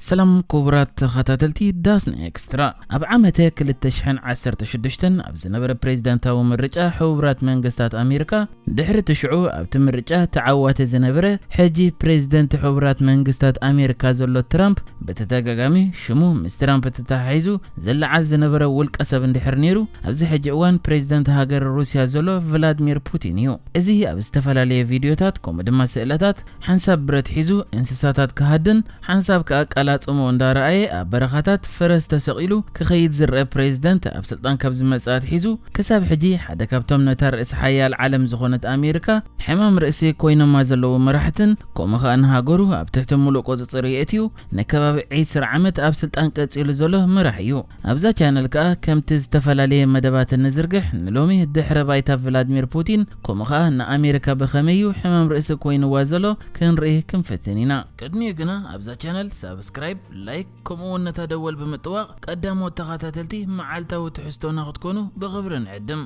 ሰላም ክቡራት ተኸታተልቲ ዳስና ኤክስትራ። ኣብ ዓመተ ክልተ ሽሕን ዓሰርተ ሽዱሽተን ኣብ ዝነበረ ፕሬዝዳንታዊ ምርጫ ሕቡራት መንግስታት ኣሜሪካ፣ ድሕሪ እቲ ሽዑ ኣብቲ ምርጫ ተዓዋቲ ዝነበረ፣ ሕጂ ፕሬዝደንት ሕቡራት መንግስታት ኣሜሪካ ዘሎ ትራምፕ፣ ብተደጋጋሚ ሽሙ ምስ ትራምፕ ተተሓሒዙ ዝለዓል ዝነበረ ውልቀ ሰብ እንድሕር ነይሩ፣ ኣብዚ ሕጂ እዋን ፕሬዝደንት ሃገር ሩስያ ዘሎ ቭላድሚር ፑቲን እዩ። እዚ ኣብ ዝተፈላለየ ቪድዮታት ከምኡ ድማ ስእለታት ሓንሳብ ብረት ሒዙ እንስሳታት ክሃድን ሓንሳብ ከኣ ቀላጽሞ እንዳረኣየ ኣብ በረኻታት ፈረስ ተሰቒሉ ክኸይድ ዝረአ ፕሬዝደንት ኣብ ስልጣን ካብ ዝመጽእ ኣትሒዙ ክሳብ ሕጂ ሓደ ካብቶም ነታ ርእሲ ሓያል ዓለም ዝኾነት ኣሜሪካ ሕማም ርእሲ ኮይኖማ ዘለዉ መራሕትን ከምኡ ከኣ ንሃገሩ ኣብ ትሕቲ ሙሉእ ቁጽጽር የእትዩ ንከባቢ ዒስራ ዓመት ኣብ ስልጣን ቀጺሉ ዘሎ መራሒ እዩ። ኣብዛ ቻነል ከኣ ከምቲ ዝተፈላለየ መደባት እንዝርግሕ ንሎሚ ድሕረ ባይታ ቭላድሚር ፑቲን ከምኡ ከኣ ንኣሜሪካ ብኸመይ እዩ ሕማም ርእሲ ኮይንዋ ዘሎ ክንርኢ ክንፍትን ኢና። ቅድሚኡ ግና ኣብዛ ቻነል ሳብስክራይብ፣ ላይክ ከምኡ እውን ነታ ደወል ብምጥዋቕ ቀዳሞት ተኸታተልቲ መዓልታዊ ትሕዝቶና ክትኮኑ ብኽብሪ ንዕድም።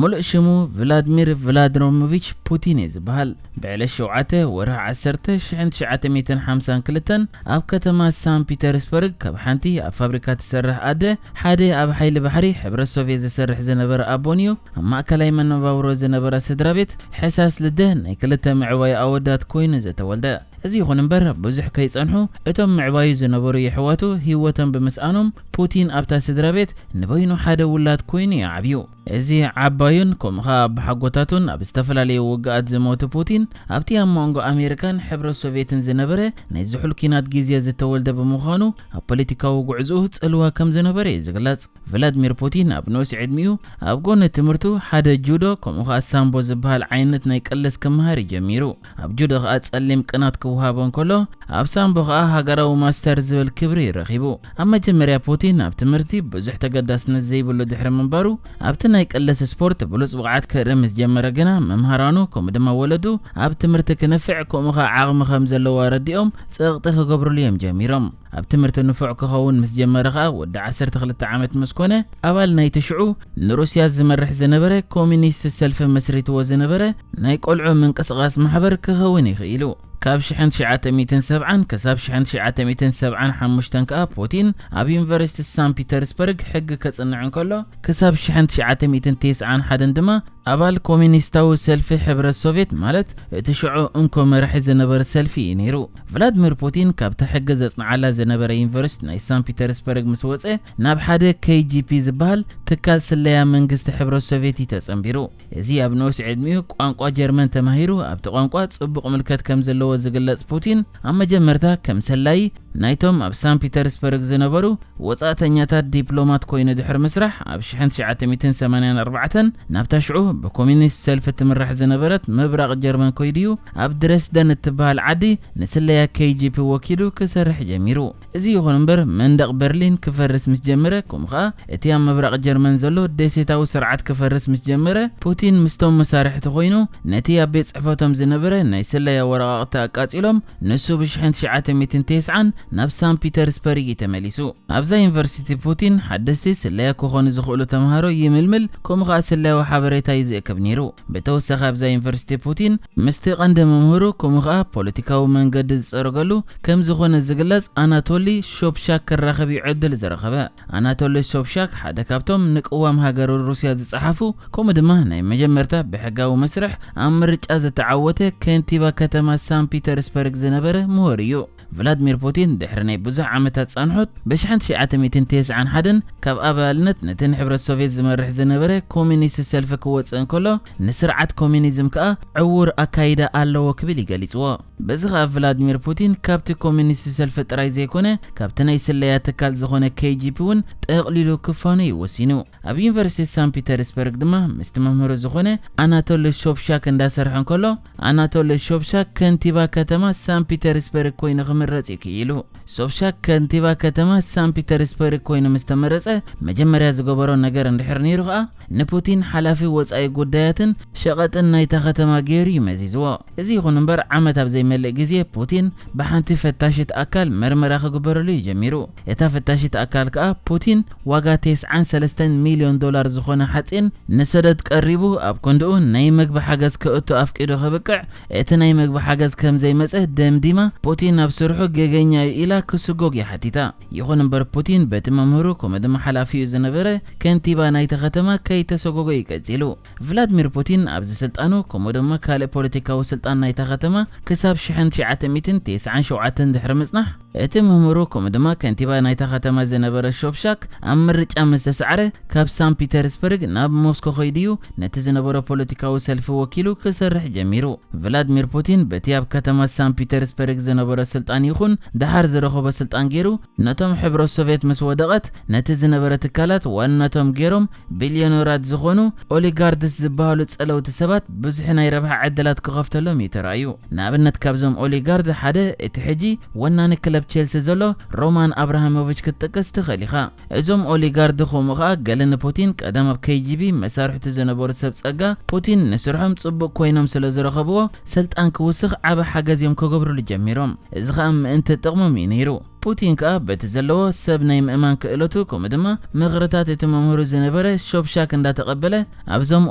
ሙሉእ ሽሙ ቭላድሚር ቭላድሮሞቪች ፑቲን እዩ ዝበሃል። ብዕለት ሸውዓተ ወርሒ ዓሰርተ ሽሕን ትሽዓተ ሚእትን ሓምሳን ክልተን ኣብ ከተማ ሳን ፒተርስበርግ ካብ ሓንቲ ኣብ ፋብሪካ ትሰርሕ ኣደ ሓደ ኣብ ሓይሊ ባሕሪ ሕብረት ሶቭየት ዝሰርሕ ዝነበረ ኣቦን እዩ ኣብ ማእከላይ መነባብሮ ዝነበራ ስድራ ቤት ሕሳስ ልደ ናይ ክልተ ምዕባይ ኣወዳት ኮይኑ ዝተወልደ። እዚ ይኹን እምበር ብዙሕ ከይጸንሑ እቶም ምዕባዩ ዝነበሩ የሕዋቱ ህይወቶም ብምስኣኖም ፑቲን ኣብታ ስድራ ቤት ንበይኑ ሓደ ውላድ ኮይኑ እዩ ዓብዩ። እዚ ዓባዩን ከምኡ ኸኣ ኣቦሓጎታቱን ኣብ ዝተፈላለዩ ውግኣት ዝሞቱ ፑቲን ኣብቲ ኣብ መንጎ ኣሜሪካን ሕብረት ሶቭየትን ዝነበረ ናይ ዝሑል ኲናት ግዜ ዝተወልደ ብምዃኑ ኣብ ፖለቲካዊ ጉዕዝኡ ጽልዋ ከም ዝነበረ እዩ ዝግለጽ። ቭላድሚር ፑቲን ኣብ ንኡስ ዕድሚኡ ኣብ ጎኒ ትምህርቱ ሓደ ጁዶ ከምኡ ኸኣ ሳምቦ ዝበሃል ዓይነት ናይ ቅልስ ክመሃር እዩ ጀሚሩ። ኣብ ጁዶ ኸኣ ጸሊም ቅናት ክወሃቦ እንከሎ ኣብ ሳምቦ ኸኣ ሃገራዊ ማስተር ዝብል ክብሪ ረኺቡ። ኣብ መጀመርያ ፑቲን ኣብ ትምህርቲ ብዙሕ ተገዳስነት ዘይብሉ ድሕሪ ምንባሩ ኣብቲ ናይ ቅልስ ስፖርት ብሉጽ ብቕዓት ከርኢ ምስ ጀመረ ግና መምሃራኑ ከምኡ ድማ ወለዱ ኣብ ትምህርቲ ክነፍዕ ከምኡ ኸኣ ዓቕሚ ከም ዘለዎ ኣረዲኦም ጸቕጢ ክገብርሉ እዮም ጀሚሮም። ኣብ ትምህርቲ ንፉዕ ክኸውን ምስ ጀመረ ኸኣ ወዲ ዓሰርተ ክልተ ዓመት ምስ ኮነ ኣባል ናይቲ ሽዑ ንሩስያ ዝመርሕ ዝነበረ ኮሚኒስት ሰልፊ መስሪትዎ ዝነበረ ናይ ቆልዑ ምንቅስቓስ ማሕበር ክኸውን ይኽኢሉ። ካብ ሽሕን ትሽዓተ ሚእትን ሰብዓን ክሳብ ሽሕን ትሽዓተ ሚእትን ሰብዓን ሓሙሽተን ከኣ ፑቲን ኣብ ዩኒቨርሲቲ ሳን ፒተርስበርግ ሕጊ ከጽንዕ እንከሎ ክሳብ ሽሕን ትሽዓተ ሚእትን ተስዓን ሓደን ድማ ኣባል ኮሚኒስታዊ ሰልፊ ሕብረት ሶቭየት ማለት እቲ ሽዑ እንኮ መራሒ ዝነበረ ሰልፊ እዩ ነይሩ። ቭላድሚር ፑቲን ካብታ ሕጊ ዘጽንዓላ ዝነበረ ዩኒቨርሲቲ ናይ ሳን ፒተርስበርግ ምስ ወጸ ናብ ሓደ ኬይ ጂ ፒ ዝበሃል ትካል ስለያ መንግስቲ ሕብረት ሶቭየት እዩ ተጸንቢሩ። እዚ ኣብ ንኡስ ዕድሚኡ ቋንቋ ጀርመን ተማሂሩ ኣብቲ ቋንቋ ጽቡቕ ምልከት ከም ዘለዎ ዝግለጽ ፑቲን ኣብ መጀመርታ ከም ሰላዪ ናይቶም ኣብ ሳን ፒተርስበርግ ዝነበሩ ወጻእተኛታት ዲፕሎማት ኮይኑ ድሕሪ ምስራሕ ኣብ ሽሕን ትሽዓተ ሚእትን ሰማንያን ኣርባዕተን ናብታ ሽዑ ብኮሚኒስት ሰልፊ ትምራሕ ዝነበረት ምብራቕ ጀርመን ኮይዱ እዩ ኣብ ድረስደን እትበሃል ዓዲ ንስለያ ኬይ ጂ ፒ ወኪሉ ክሰርሕ ጀሚሩ። እዚ ይኹን እምበር መንደቕ በርሊን ክፈርስ ምስ ጀመረ ከምኡ ኸኣ እቲ ኣብ ምብራቕ ጀርመን ዘሎ ደሴታዊ ስርዓት ክፈርስ ምስ ጀመረ ፑቲን ምስቶም መሳርሕቲ ኮይኑ ነቲ ኣብ ቤት ጽሕፈቶም ዝነበረ ናይ ስለያ ወረቓቕቲ ኣቃጺሎም ንሱ ብ ሽሕን ትሽዓተ ሚእትን ተስዓን ናብ ሳን ፒተርስበርግ እዩ ተመሊሱ። ኣብዛ ዩኒቨርሲቲ ፑቲን ሓደስቲ ስለያ ክኾኑ ዝኽእሉ ተምሃሮ ይምልምል ከምኡ ኸኣ ስለያዊ ሓበሬታ እዩ ዝእክብ ነይሩ። ብተወሳኺ ኣብዛ ዩኒቨርሲቲ ፑቲን ምስቲ ቀንዲ መምህሩ ከምኡ ኸኣ ፖለቲካዊ መንገዲ ዝጸረገሉ ከም ዝኾነ ዝግለጽ ኣናቶሊ ሾፕሻክ ክራኸብ እዩ ዕድል ዝረኸበ። ኣናቶሊ ሾፕሻክ ሓደ ካብቶም ንቅዋም ሃገር ሩስያ ዝጸሓፉ ከምኡ ድማ ናይ መጀመርታ ብሕጋዊ መስርሕ ኣብ ምርጫ ዝተዓወተ ከንቲባ ከተማ ሳን ፒተርስበርግ ዝነበረ ምሁር እዩ። ቭላድሚር ፑቲን ድሕሪ ናይ ብዙሕ ዓመታት ጻንሖት ብ ሽሕን ትሽዓተ ሚእትን ተስዓን ሓደን ካብ ኣባልነት ነቲ ንሕብረት ሶቭየት ዝመርሕ ዝነበረ ኮሚኒስት ሰልፊ ክወጽእ እንከሎ ንስርዓት ኮሚኒዝም ከኣ ዕዉር ኣካይዳ ኣለዎ ክብል እዩ ገሊጽዎ። በዚ ኸኣ ቭላድሚር ፑቲን ካብቲ ኮሚኒስት ሰልፊ ጥራይ ዘይኮነ ካብቲ ናይ ስለያ ትካል ዝኾነ ኬይ ጂ ፒ እውን ጠቕሊሉ ክፋኖ እዩ ወሲኑ። ኣብ ዩኒቨርሲቲ ሳን ፒተርስበርግ ድማ ምስቲ መምህሩ ዝኾነ ኣናቶሊ ሾፕሻክ እንዳሰርሐ እንከሎ ኣናቶሊ ሾፕሻክ ከንቲባ ከተማ ሳን ፒተርስበርግ ኮይኑ ክምረጽ እዩ ክኢሉ። ሶብሻክ ከንቲባ ከተማ ሳን ፒተርስበርግ ኮይኑ ምስ ተመረጸ፣ መጀመርያ ዝገበሮ ነገር እንድሕር ነይሩ ኸኣ፣ ንፑቲን ሓላፊ ወጻኢ ጉዳያትን ሸቐጥን ናይታ ከተማ ገይሩ እዩ መዚዝዎ። እዚ ይኹን እምበር፣ ዓመት ኣብ ዘይመልእ ግዜ ፑቲን ብሓንቲ ፈታሽት ኣካል መርመራ ክግበረሉ እዩ ጀሚሩ። እታ ፈታሽት ኣካል ከኣ ፑቲን ዋጋ ተስዓን ሰለስተን ሚልዮን ዶላር ዝኾነ ሓጺን ንሰደድ ቀሪቡ ኣብ ክንድኡ ናይ መግቢ ሓገዝ ከእቱ ኣፍቂዱ ከብቅዕ፣ እቲ ናይ መግቢ ሓገዝ ከም ዘይመጸ ደምዲማ፣ ፑቲን ኣብ ስርሑ ገገኛ እዩ ኢላ ክስጎግ እያ ሓቲታ። ይኹን እምበር ፑቲን በቲ መምህሩ ከምኡ ድማ ሓላፊኡ ዝነበረ ከንቲባ ናይታ ከተማ ከይተሰጎጎ እዩ ቀጺሉ። ቭላድሚር ፑቲን ኣብዚ ስልጣኑ ከምኡ ድማ ካልእ ፖለቲካዊ ስልጣን ናይታ ከተማ ክሳብ ሽሕን ትሽዓተ ሚእትን ተስዓን ሸውዓተን ድሕሪ ምጽናሕ፣ እቲ መምህሩ ከምኡ ድማ ከንቲባ ናይታ ከተማ ዝነበረ ሾብሻክ ኣብ ምርጫ ምስ ተሳዕረ ካብ ሳን ፒተርስበርግ ናብ ሞስኮ ከይዱ እዩ ነቲ ዝነበሮ ፖለቲካዊ ሰልፊ ወኪሉ ክሰርሕ ጀሚሩ። ቭላድሚር ፑቲን በቲ ኣብ ከተማ ሳን ፒተርስበርግ ዝነበሮ ስልጣን ይኹን ደሓር ዝረኸቦ ስልጣን ገይሩ ነቶም ሕብረት ሶቭየት ምስ ወደቐት ነቲ ዝነበረ ትካላት ዋንነቶም ገይሮም ቢልዮነራት ዝኾኑ ኦሊጋርድስ ዝበሃሉ ጸለውቲ ሰባት ብዙሕ ናይ ረብሓ ዕድላት ክኸፍተሎም እዩ ተራእዩ። ንኣብነት ካብዞም ኦሊጋርድ ሓደ እቲ ሕጂ ወናኒ ክለብ ቼልሲ ዘሎ ሮማን ኣብራሃሞቪች ክትጠቅስ ትኽእል ኢኻ። እዞም ኦሊጋርድ ከምኡ ኸኣ ገለ ንፑቲን ቀደም ኣብ ኬ ጂ ቢ መሳርሕቱ ዝነበሩ ሰብ ጸጋ ፑቲን ንስርሖም ጽቡቕ ኮይኖም ስለ ዝረኸብዎ ስልጣን ክውስኽ ዓቢ ሓገዝ እዮም ክገብርሉ ጀሚሮም። እዚ ኸኣ ምእንቲ ጥቕሞም እዩ ነይሩ። ፑቲን ከኣ በቲ ዘለዎ ሰብ ናይ ምእማን ክእለቱ ከምኡ ድማ ምኽርታት እቲ መምህሩ ዝነበረ ሾብሻክ እንዳተቐበለ ኣብዞም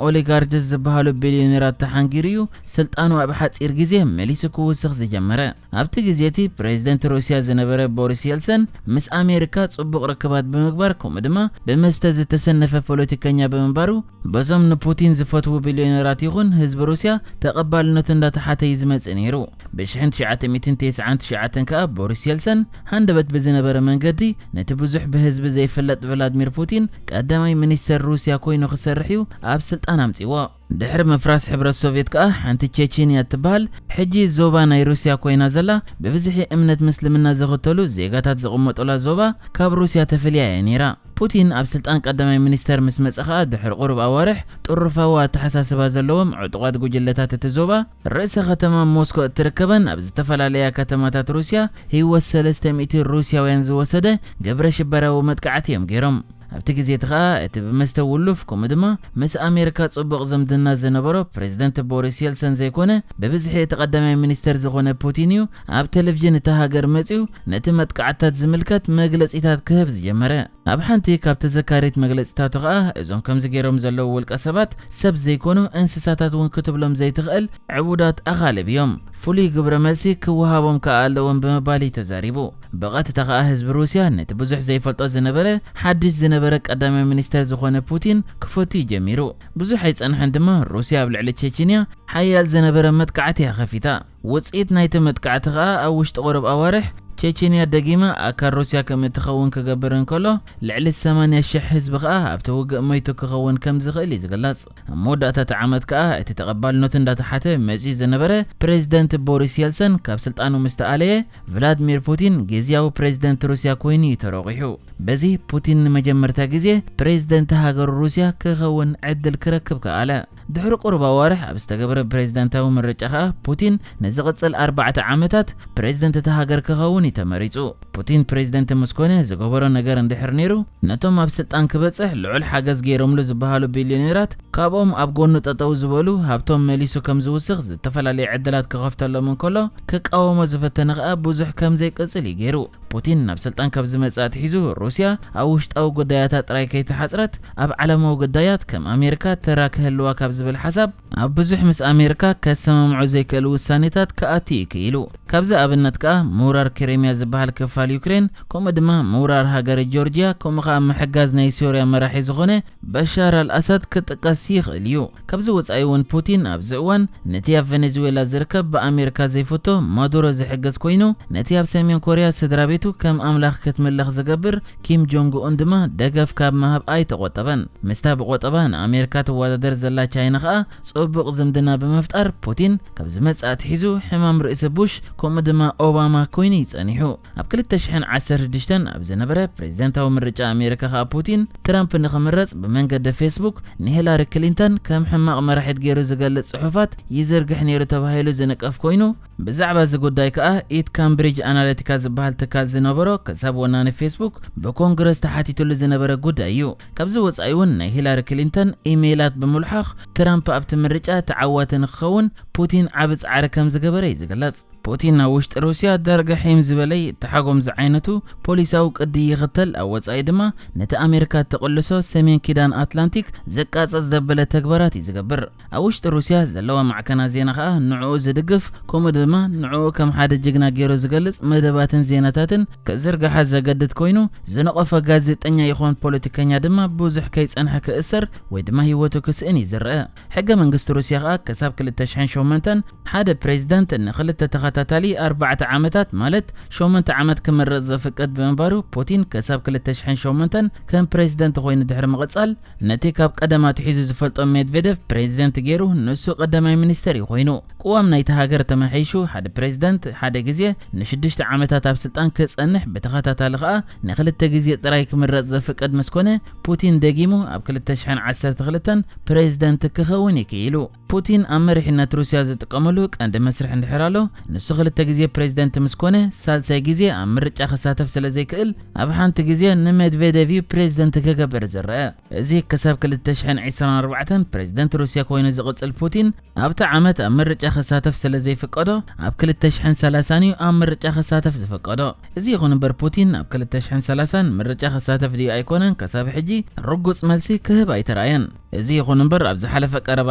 ኦሊጋርድስ ዝበሃሉ ቢልዮነራት ተሓንጊሩ እዩ ስልጣኑ ኣብ ሓጺር ግዜ መሊሱ ክውስኽ ዝጀመረ። ኣብቲ ግዜ እቲ ፕሬዝደንት ሩስያ ዝነበረ ቦሪስ የልሰን ምስ ኣሜሪካ ጽቡቕ ርክባት ብምግባር ከምኡ ድማ ብመስተ ዝተሰነፈ ፖለቲከኛ ብምንባሩ በዞም ንፑቲን ዝፈትዉ ቢልዮነራት ይኹን ህዝቢ ሩስያ ተቐባልነቱ እንዳተሓተ እዩ ዝመጽእ ነይሩ። ብ ሽሕን ትሽዓተ ሚእትን ተስዓን ትሽዓተን ከኣ ቦሪስ የልሰን ሃንደበት ብዝነበረ መንገዲ ነቲ ብዙሕ ብህዝቢ ዘይፍለጥ ቭላድሚር ፑቲን ቀዳማይ ሚኒስተር ሩስያ ኮይኑ ክሰርሕ እዩ ኣብ ስልጣን ኣምጺዎ። ድሕሪ ምፍራስ ሕብረት ሶቭየት ከኣ ሓንቲ ቼቺንያ እትበሃል ሕጂ ዞባ ናይ ሩስያ ኮይና ዘላ ብብዝሒ እምነት ምስልምና ዝኽተሉ ዜጋታት ዝቕመጡላ ዞባ ካብ ሩስያ ተፈልያ እያ ነይራ። ፑቲን ኣብ ስልጣን ቀዳማይ ሚኒስተር ምስ መጸ ኸኣ ድሕሪ ቁሩብ ኣዋርሕ ጥሩፋዊ ኣተሓሳስባ ዘለዎም ዕጡቓት ጉጅለታት እቲ ዞባ ርእሰ ከተማ ሞስኮ እትርከበን ኣብ ዝተፈላለያ ከተማታት ሩስያ ህይወት ሰለስተ ሚእቲ ሩስያውያን ዝወሰደ ግብረ ሽበራዊ መጥቃዕቲ እዮም ገይሮም። ኣብቲ ግዜ እቲ ኸኣ እቲ ብመስተ ውሉፍ ከምኡ ድማ ምስ ኣሜሪካ ጽቡቕ ዝምድና ዝነበሮ ፕሬዝደንት ቦሪስ የልሰን ዘይኮነ ብብዝሒ እቲ ቀዳማይ ሚኒስተር ዝኾነ ፑቲን እዩ ኣብ ቴሌቪዥን እታ ሃገር መጺኡ ነቲ መጥቃዕትታት ዝምልከት መግለጺታት ክህብ ዝጀመረ። ኣብ ሓንቲ ካብ ተዘካሪት መግለጺታቱ ኸኣ እዞም ከምዚ ገይሮም ዘለዉ ውልቀ ሰባት ሰብ ዘይኮኑ እንስሳታት እውን ክትብሎም ዘይትኽእል ዕቡዳት ኣኻልብ እዮም። ፍሉይ ግብረ መልሲ ክወሃቦም ከኣ ኣለዎም ብምባል እዩ ተዛሪቡ። ብቐጥታ ከኣ ህዝቢ ሩስያ ነቲ ብዙሕ ዘይፈልጦ ዝነበረ ሓድሽ ዝነበረ ቀዳማይ ሚኒስተር ዝኾነ ፑቲን ክፈቱ እዩ ጀሚሩ። ብዙሕ ኣይጸንሐን ድማ ሩስያ ኣብ ልዕሊ ቼችንያ ሓያል ዝነበረ መጥቃዕቲ እያ ከፊታ። ውጽኢት ናይቲ መጥቃዕቲ ከኣ ኣብ ውሽጢ ቁሩብ ኣዋርሕ ቼችንያ ደጊማ ኣካል ሩስያ ከም እትኸውን ክገብር እንከሎ ልዕሊ ሰማንያ ሽሕ ህዝቢ ከኣ ኣብቲ ውግእ መይቱ ክኸውን ከም ዝኽእል እዩ ዝግለጽ። ኣብ መወዳእታ እቲ ዓመት ከኣ እቲ ተቐባልነቱ እንዳተሓተ መጺኡ ዝነበረ ፕሬዝደንት ቦሪስ የልሰን ካብ ስልጣኑ ምስ ተኣለየ ቭላድሚር ፑቲን ግዝያዊ ፕሬዝደንት ሩስያ ኮይኑ እዩ ተረቑሑ። በዚ ፑቲን ንመጀመርታ ግዜ ፕሬዝደንት ሃገር ሩስያ ክኸውን ዕድል ክረክብ ከኣለ። ድሕሪ ቁሩብ ኣዋርሕ ኣብ ዝተገብረ ፕሬዝደንታዊ ምርጫ ከኣ ፑቲን ንዝቕጽል ኣርባዕተ ዓመታት ፕሬዝደንት እታ ሃገር ክኸውን እዩ ተመሪጹ። ፑቲን ፕሬዝደንት ምስ ኮነ ዝገበሮ ነገር እንድሕር ነይሩ ነቶም ኣብ ስልጣን ክበጽሕ ልዑል ሓገዝ ገይሮምሉ ዝበሃሉ ቢልዮኔራት ካብኦም ኣብ ጎኑ ጠጠው ዝበሉ ሃብቶም መሊሱ ከም ዝውስኽ ዝተፈላለየ ዕድላት ክኸፍተሎም እንከሎ ክቃወሞ ዝፈተነ ከኣ ብዙሕ ከም ዘይቅጽል እዩ ገይሩ። ፑቲን ናብ ስልጣን ካብ ዝመጽእ ኣትሒዙ ሩስያ ኣብ ውሽጣዊ ጉዳያታ ጥራይ ከይተሓጽረት ኣብ ዓለማዊ ጉዳያት ከም ኣሜሪካ ተራ ክህልዋ ካብ ዝብል ሓሳብ ኣብ ብዙሕ ምስ ኣሜሪካ ከሰማምዖ ዘይክእል ውሳኔታት ክኣቱ እዩ ክኢሉ። ካብዚ ኣብነት ከኣ ምውራር ክሬምያ ዝበሃል ክፋል ዩክሬን ከምኡ ድማ ምውራር ሃገረ ጆርጅያ ከምኡ ከኣ ምሕጋዝ ናይ ሶርያ መራሒ ዝኾነ በሻር ኣልኣሳድ ክጥቀስ ይኽእል እዩ። ካብዚ ወጻኢ እውን ፑቲን ኣብዚ እዋን ነቲ ኣብ ቨነዝዌላ ዝርከብ ብኣሜሪካ ዘይፍቶ ማዱሮ ዝሕገዝ ኮይኑ ነቲ ኣብ ሰሜን ኮርያ ስድራ ቤቱ ንዓይነቱ ከም ኣምላኽ ክትምለኽ ዝገብር ኪም ጆንግ ኡን ድማ ደገፍ ካብ ምሃብ ኣይተቖጠበን። ምስታ ብቖጠባ ንኣሜሪካ ትወዳደር ዘላ ቻይና ከኣ ጽቡቕ ዝምድና ብምፍጣር፣ ፑቲን ካብ ዝመጽእ ኣትሒዙ ሕማም ርእሲ ቡሽ ከምኡ ድማ ኦባማ ኮይኑ እዩ ጸኒሑ። ኣብ ክልተ ሽሕን ዓሰርተ ሽዱሽተን ኣብ ዝነበረ ፕሬዝደንታዊ ምርጫ ኣሜሪካ ከኣ ፑቲን ትራምፕ ንኽምረጽ ብመንገዲ ፌስቡክ ንሂላሪ ክሊንተን ከም ሕማቕ መራሒት ገይሩ ዝገልጽ ጽሑፋት ይዝርግሕ ነይሩ ተባሂሉ ዝንቀፍ ኮይኑ፣ ብዛዕባ እዚ ጉዳይ ከኣ ኢት ካምብሪጅ ኣናሊቲካ ዝበሃል ትካል ዝነበሮ ክሳብ ወናኒ ፌስቡክ ብኮንግረስ ተሓቲትሉ ዝነበረ ጉዳይ እዩ። ካብዚ ወጻኢ እውን ናይ ሂላሪ ክሊንተን ኢሜይላት ብምልሓኽ ትራምፕ ኣብቲ ምርጫ ተዓዋቲ ንክኸውን ፑቲን ዓቢ ጻዕሪ ከም ዝገበረ እዩ ዝግለጽ። ፑቲን ኣብ ውሽጢ ሩስያ ዳርጋ ሒም ዝበለይ ተሓጎም ዝዓይነቱ ፖሊሳዊ ቅዲ ይኽተል፣ ኣብ ወጻኢ ድማ ነቲ ኣሜሪካ እትቕልሶ ሰሜን ኪዳን ኣትላንቲክ ዘቃጸጽ ዘበለ ተግባራት እዩ ዝገብር። ኣብ ውሽጢ ሩስያ ዘለዋ ማዕከናት ዜና ከኣ ንዕኡ ዝድግፍ፣ ከምኡ ድማ ንዕኡ ከም ሓደ ጅግና ገይሩ ዝገልጽ መደባትን ዜናታትን ክዝርግሓ ዘገድድ ኮይኑ፣ ዝነቐፈ ጋዜጠኛ ይኹን ፖለቲከኛ ድማ ብዙሕ ከይጸንሐ ክእሰር ወይ ድማ ህይወቱ ክስእን እዩ ዝረአ። ሕገ መንግስቲ ሩስያ ከኣ ክሳብ ክልተ ሽሕን ሸሞንተን ሓደ ፕሬዝደንት ንክልተ ተኸታታሊ ኣርባዕተ ዓመታት ማለት ሸሞንተ ዓመት ክምረጽ ዘፍቅድ ብምንባሩ፣ ፑቲን ክሳብ ክልተ ሽሕን ሸሞንተን ከም ፕሬዝደንት ኮይኑ ድሕሪ ምቕጻል፣ ነቲ ካብ ቀደም ኣትሒዙ ዝፈልጦ ሜድቬደቭ ፕሬዝደንት ገይሩ ንሱ ቀዳማይ ሚኒስተር እዩ ኮይኑ። ቅዋም ናይቲ ሃገር ተመሓይሹ፣ ሓደ ፕሬዝደንት ሓደ ግዜ ንሽዱሽተ ዓመታት ኣብ ስልጣን ክጸንሕ፣ ብተኸታታሊ ከኣ ንክልተ ግዜ ጥራይ ክምረጽ ዘፍቅድ ምስ ኮነ፣ ፑቲን ደጊሙ ኣብ ክልተ ሽሕን ዓሰርተ ክልተን ፕሬዝደንት ክኸውን እዩ ክኢሉ። ፑቲን ኣብ መሪሕነት ሩስያ ዝጥቀመሉ ቀንዲ መስርሕ እንድሕር ኣሎ፣ ንሱ ክልተ ግዜ ፕሬዝደንት ምስ ኮነ፣ ሳልሳይ ግዜ ኣብ ምርጫ ክሳተፍ ስለ ዘይክእል፣ ኣብ ሓንቲ ግዜ ንሜድቬደቭ እዩ ፕሬዝደንት ክገብር ዝረአ። እዚ ክሳብ ክልተ ሽሕን ዕስራን ኣርባዕተን ፕሬዝደንት ሩስያ ኮይኑ ዝቕጽል ፑቲን፣ ኣብቲ ዓመት ኣብ ምርጫ ክሳተፍ ስለ ዘይፍቀዶ፣ ኣብ ክልተ ሽሕን ሰላሳን እዩ ኣብ ምርጫ ክሳተፍ ዝፍቀዶ። እዚ ይኹን እምበር፣ ፑቲን ኣብ ክልተ ሽሕን ሰላሳን ምርጫ ክሳተፍ ድዩ ኣይኮነን፣ ክሳብ ሕጂ ርጉጽ መልሲ ክህብ ኣይተራእየን። እዚ ይኹን እምበር፣ ኣብ ዝሓለፈ ቀረባ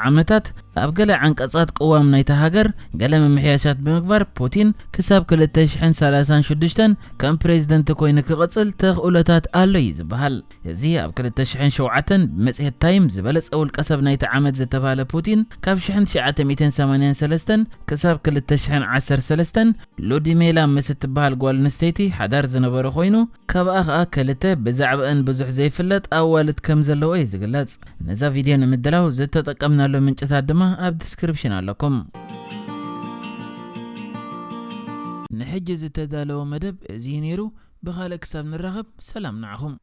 ዓመታት ኣብ ገለ ዓንቀጻት ቅዋም ናይታ ሃገር ገለ ምምሕያሻት ብምግባር፣ ፑቲን ክሳብ ክልተ ሽሕን ሰላሳን ሽዱሽተን ከም ፕሬዝደንት ኮይኑ ክቕጽል ተኽእሎታት ኣሎ እዩ ዝበሃል። እዚ ኣብ ክልተ ሽሕን ሸውዓተን ብመጽሔት ታይም ዝበለጸ ውልቀ ሰብ ናይቲ ዓመት ዝተባህለ ፑቲን፣ ካብ ሽሕን ትሽዓተ ሚእትን ሰማንያን ሰለስተን ክሳብ ክልተ ሽሕን ዓሰርተ ሰለስተን ሉዲሜላ ምስ እትበሃል ጓል ኣንስተይቲ ሓዳር ዝነበረ ኮይኑ፣ ካብኣ ኸኣ ክልተ ብዛዕባኣን ብዙሕ ዘይፍለጥ ኣዋልድ ከም ዘለዎ እዩ ዝግለጽ። ነዛ ቪድዮ ንምድላው ዝተጠቀምናሉ ምንጭታት ድማ ኣብ ዲስክሪፕሽን ኣለኩም። ንሕጂ ዝተዳለወ መደብ እዚ እዩ ነይሩ። ብኻልእ ክሳብ ንራኸብ፣ ሰላም ንዓኹም።